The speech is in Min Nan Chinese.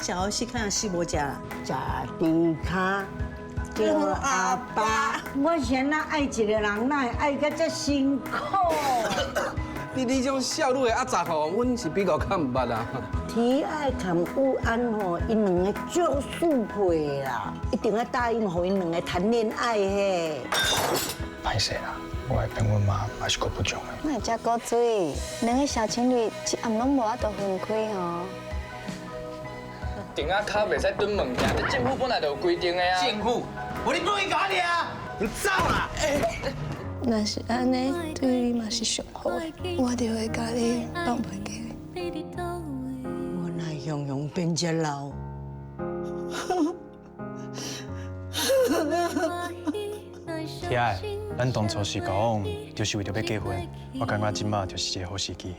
食好死，看死無食啦。食豬跤叫阿爸，我是按怎愛一個人，哪會愛甲遮辛苦？你這種少女的壓榨吼，阮是比較較毋捌啊。提愛和武安吼，𪜶兩个足速配的啦，一定愛答應予𪜶兩个談戀愛嘿。歹勢啦，我的朋友嘛嘛是夠不足的。哪會遮古錐？兩个小情侶一暗攏無法度分開吼。亭仔跤袂使囤物件，這政府本來就有規定的啊。政府，無你不應該你啊，你走啦！若是按呢，對你嘛是上好的，我就會共你放袂記。我哪會雄雄變遮老？天愛，咱當初是交往，就是為著欲結婚，我感覺這馬就是一个好時機。